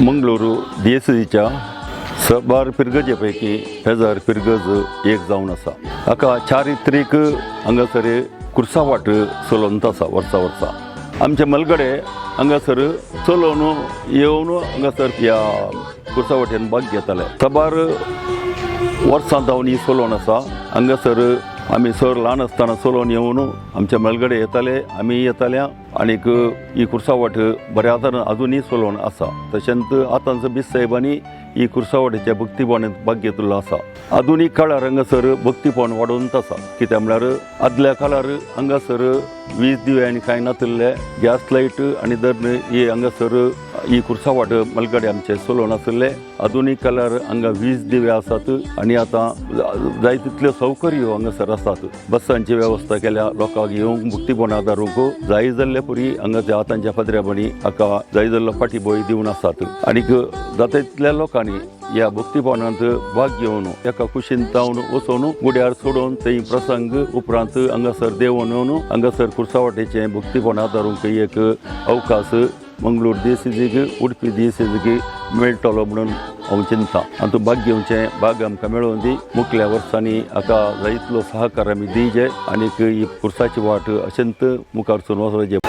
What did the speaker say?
मंगळुरू दियेसीच्या साबार फिरगजे पैकी पेजार फिरगज एक जावन आसा. हाका चारित्रीक हांगासर कुर्सावाट चलोवन आसा. वर्सा वर्सा आमचे मलगडे हांगासर चलोवन येवन हांगासर ह्या कुर्सावाटेन भाग घेताले. साबार वर्सां जावन ही चलोवन आसा. हांगासर आमी सर ल्हान आसतना चलोवन येवन आमच्या मलगडे येताले, आमी येताले आनीक ही कुर्सावाट बऱ्या तरेन अजुनूय चलोवन आसा. तशेंच आतांचो बिस्प साहेबांनी ही कुर्सावाटेच्या भक्तीपणांत भाग घेतिल्लो आसा. आधुनीक काळार हांगासर भक्तीपण वाडोवन आसा. कित्याक म्हळ्यार आदल्या काळार हांगासर वीज दिवे आनी कांय नाशिल्ले, गॅस लायट आनी धरून ही हांगासर ही कुर्सावाट मलगडे आमचे चलोवन आशिल्ले. आधुनीक काळार हांगा वीज दिवे आसात आनी आतां जाय तितल्यो सौकर्यो हांगासर आसात. बसांची वेवस्था केल्या लोकांक येवंक भक्तीपण आदारूंक जाय जाल्ले परी. हांगाच्या आतांच्या पदऱ्याबांनी हाका जाय जाल्लो फाटीबोय दिवन आसात. आनीक जाता तितल्या लोकांनी ह्या भक्तीपणांत भाग घेवन एका कुशीन जावन वचून गुड्यार सोडून थंय प्रसंग उपरांत हांगासर देवून येवन हांगासर कुर्सावाटेचें भक्तीपण आदारूंक एक अवकाश मंगळूर दियेसीक, उडपी दियेसीक मेळटलो म्हणून हांव चिंता. आनी तूं भाग घेवचें भाग आमकां मेळोवन दी. मुखल्या वर्सांनी हाका जाय इतलो सहकार आमी दिवचे आनीक ही कुर्साची वाट अशेंच मुखार सरून वचपाचें.